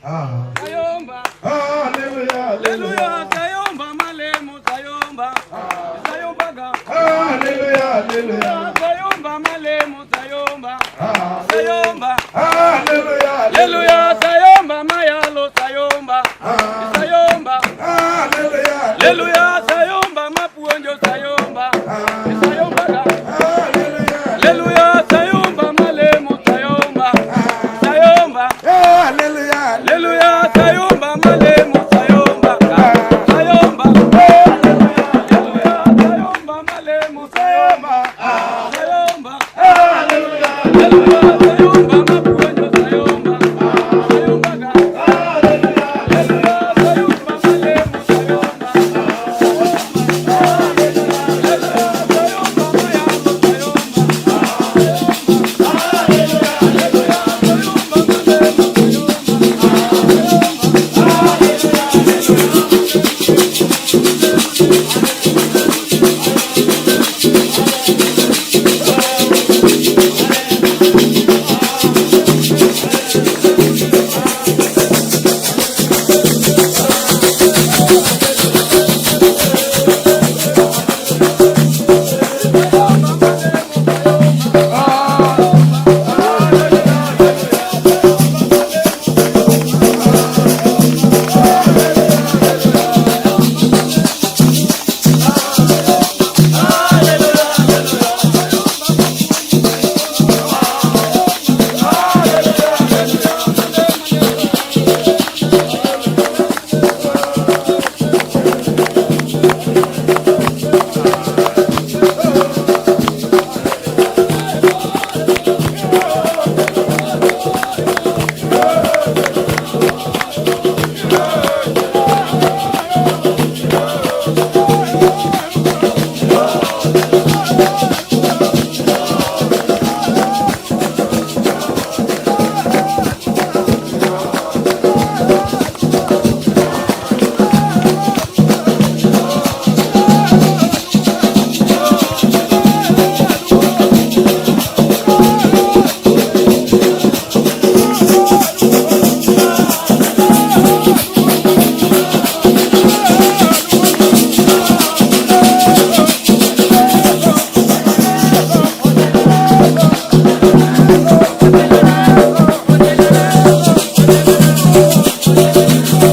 Sayomba. Haleluya. Haleluya, sayomba malemo sayomba. Sayombaga. Haleluya. Haleluya. Sayomba malemo sayomba. Sayomba. Haleluya. Haleluya, sayomba mayalo sayomba. Sayomba. Haleluya. Haleluya, sayomba mapuonjo sayomba. Sayombaga. Haleluya. Haleluya, sayomba malemo sayomba. Sayomba. Haleluya. Haleluya, sayomba malemo sayomba. Sayomba. Haleluya, sayomba malemo sayomba. Sayomba. Haleluya. Haleluya, sayomba mapuonjo sayomba. Sayombaga. Haleluya. Haleluya, sayomba malemo sayomba. Haleluya, sayomba mayalo sayomba. Haleluya,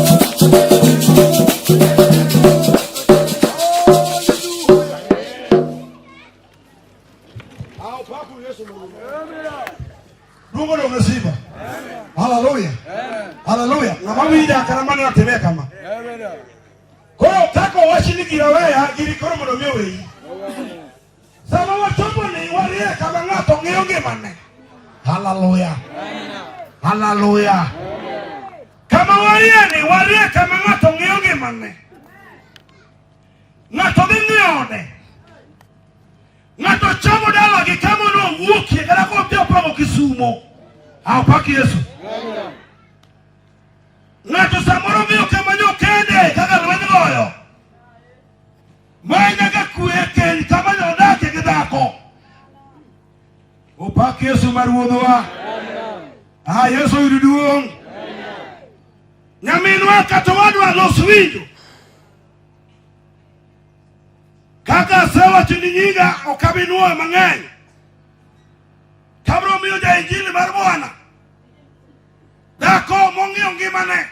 sayomba malemo sayomba. Duogo donge simba. Haleluya. Haleluya. Ng'ama winja kata mane otime kama. Koro kaka owach ni gir aweya, gini koro mondo mi oweyi. Sama wachopo ni warie kama ng'ato ng'iyo ngimane. Haleluya. Haleluya. Kama warie ni warie kama ng'ato ng'iyo ngimane. Ng'ato dhi ng'iyo ode. Ng'ato chomo dalagi kama nowuokie kata kodhi opango Kisumo. Apak Yesu. Ng'ato samoro ng'iyo kama nyokende kaka lweny goyo. Ma nyaka kwe e keny kama nyodakie gi dhako. Opak Yesu ma ruodhwa. Ah, Yesu oyud duong'. Nyaminwa kata owadwa los winjo. Kaka asewacho ni nyinga ok abi nuoyo mang'eny. Kabro miyo ja injili mar Bwana. Dhako mong'iyo ngimane.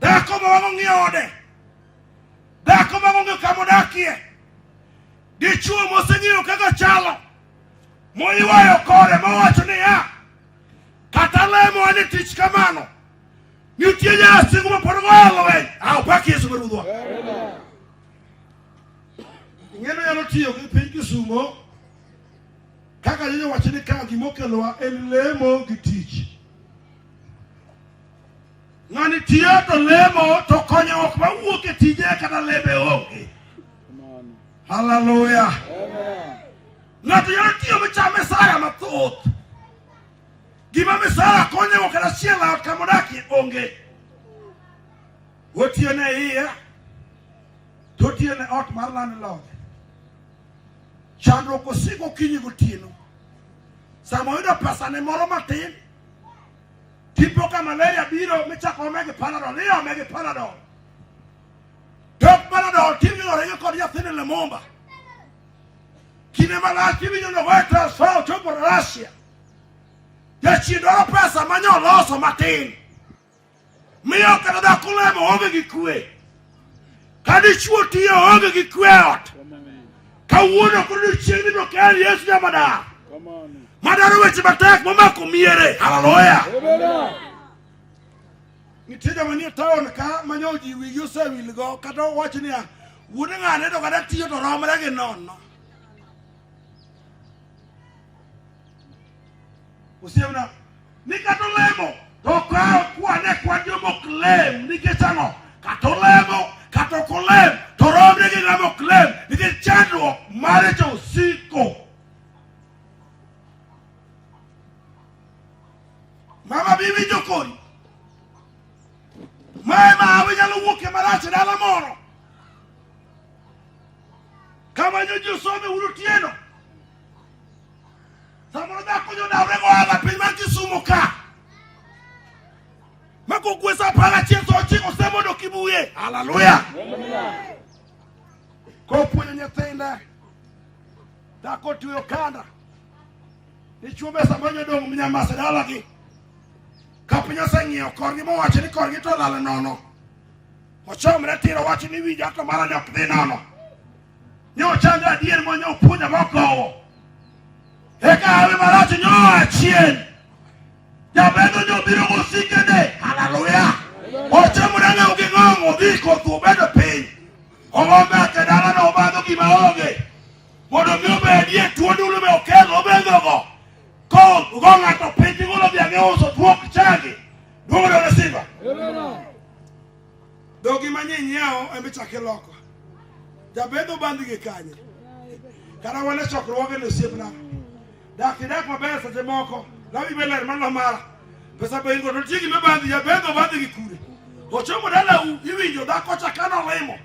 Dhako ma wang'o ng'iyo ode. Dhako ma ong'eyo kama odakie. Dichuo moseng'iyo kaka chalo. Moywayo kore mowacho niya, kata lemo en e tich kamano. Nitie jasigu ma pod goyo lweny. Ah, opak Yesu ma Ruodhwa. Ing'eno nyalo tiyo gi piny Kisumo kaka nyocha wacho ni ka gimokelowa en lemo gi tich. Ng'ani tiyo to lemo to konyruok mawuok e tije kata lembe onge. Haleluya. Ng'ato nyalo tiyo micham misara mathoth. Gima misara konyogo kata achiel e ot kama odakie onge. Otiyo ne iye to otiyo ne ot mar landlord. Chandruok osiko okinyi gotieno. Sama oyudo pesane moro matin, Tipo ka malaria biro michako ome gi Panadol, iome gi Panadol. Tok Panadol tiwinjo ringo kod nyathini Lumumba. Kinde malach tiwinjo nogoye transfer ochopo Russia. Jachien dwaro pesa ma nyoloso matin. Miyo kata dhako lemo onge gi kwe. Ka dichwo tiyo onge gi kwe e ot. Kawuono kod odiechieng' mibiro kel Yesu nyamadar. Madwaro weche matek momako miere. Haleluya. Nitie joma nie taon ka ma nyo ji wigi osewilgo kata owacho niya wuod ng'ane to kata tiyo to romre gi nono. Osiepna, ni kata olemo to okaw kwane kwan joma ok lem nikech ang'o? Kata olemo kata ok olem to romre gi ng'ama ok lem nikech chandruok mare cha osiko. Mama bi winjo kori. Mae mahawi nyalo wuok e marach e dala moro. Kama nyo ji osome uru otieno. Samoro dhako nyodawre gohala piny mar Kisumu ka. Ma kokwe sa 11 sa 9 osemondo kibuye. Haleluya. Kopuonjo nyithinde. Dhako otweyo okanda. Dichuo be samoro nyodong' mnyamasa dalagi. Ka piny oseng'iyo korgi mowacho ni korgi to olal nono. Ochomre tir owacho ni winjo ato mara ni ok dhi nono. Nyochanda adier mo nyopuonja mogowo. Eka hawi marach nyoa chien. Jabedho nyobiro gosikene. Haleluya. Ochamo nang'ew gi ng'ong' odhi koth obedo piny. Ogo mbaka e dalano obadho gima onge. Mondo mi obedie tuo dulu be okel obedhogo. Ko go ng'ato piny tigolo dhiang' iuso tuo ok changi. Duogo dole simba. Dhogi ma nyiewo ema ichako iloko. Jabedho bandhi gi kanye? Kata wan e chokruoge ni osiepna. Dak idak maber seche moko. Lawi be ler mano mara. Pesa be ingo to nitie gima bandhi jabedho bandhi gi kure. Ochomo dalau iwinjo dhako cha ka nolimo.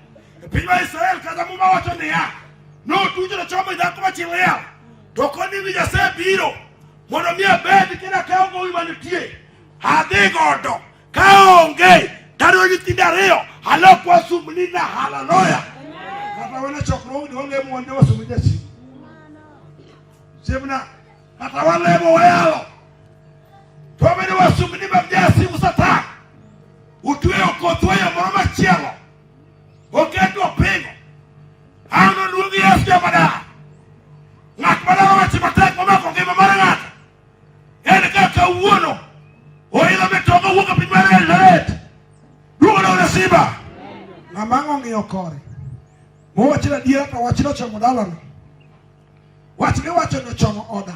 E piny mar Israel kata Muma wacho niya, notucho to chomo dhako ma chi liel. To koni winjo asebiro mondo mi abed kendo akaw gowi manitie. Adhi godo kaonge tadwa nyithindo ariyo alok wasumbni na haleluya kata wan e chokruogni walemo wan jowasumbni jachien siemna kata walemo wayalo to wabedo wasumbni mag jasigu satan utweyo kothwa e yo moro machielo oketo pingo an oluongi yesu jamadar ng'at madwaro weche matek momako ngima mar ng'ato En ka kawuono oidho mitoka wuok e piny mar Eldoret. Duogo dore Simba. Ng'ama ang' ong'iyo kore. Mowacho adiera to wachno chomo dalano. Wach miwacho no chomo oda.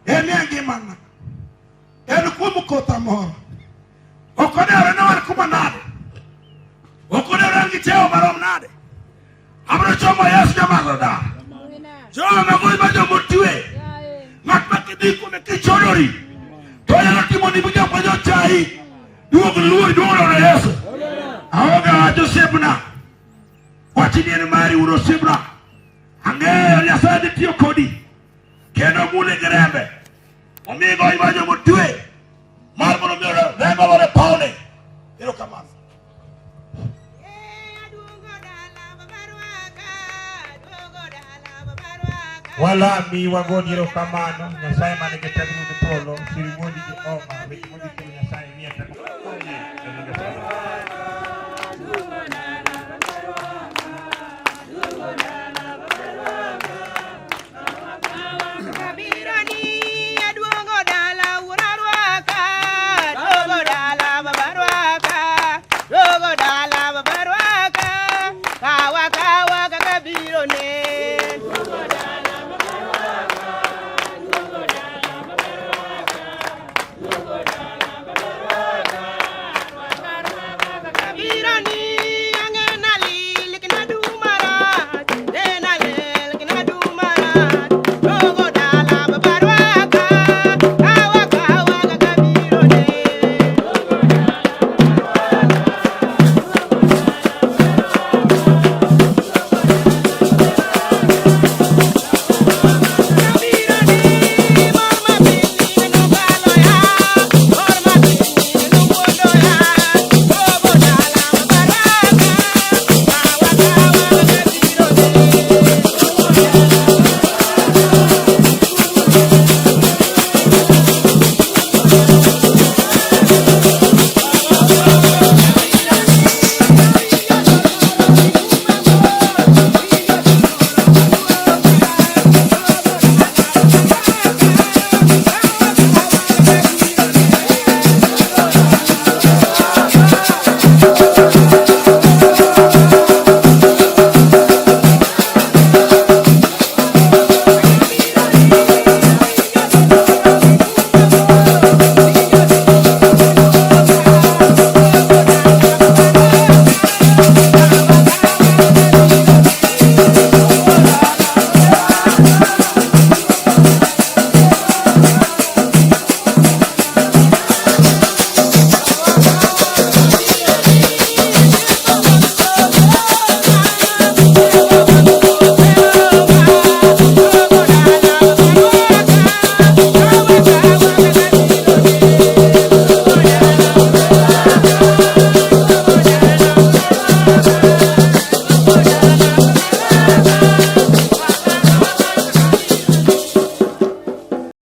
En e ngimana. En kuom kotha moro. Ok odewore ni wan kuma nade. Ok odewore ni gi cheo marom nade. Abiro chomo Yesu jamalo dar. Jogo magoyi ma jomotwe. Ng'at ma kidhi kuome kichodori. To onyalo timo ni jok ma jochayi. Duog luor duog loro Yesu. Aonge wach osiepna. Wach ni en mari wuon osiepna. Ang'eyo Nyasaye dhi tiyo kodi. Kendo mule gi rembe. Omiyo goyi ma jomotwe. Mar mondo mi rembe olor e pawne. Erokamano. Walami wagoni erokamano Nyasaye man gi teko duto polo, sir wuodi Jehova, weche modhi kelo.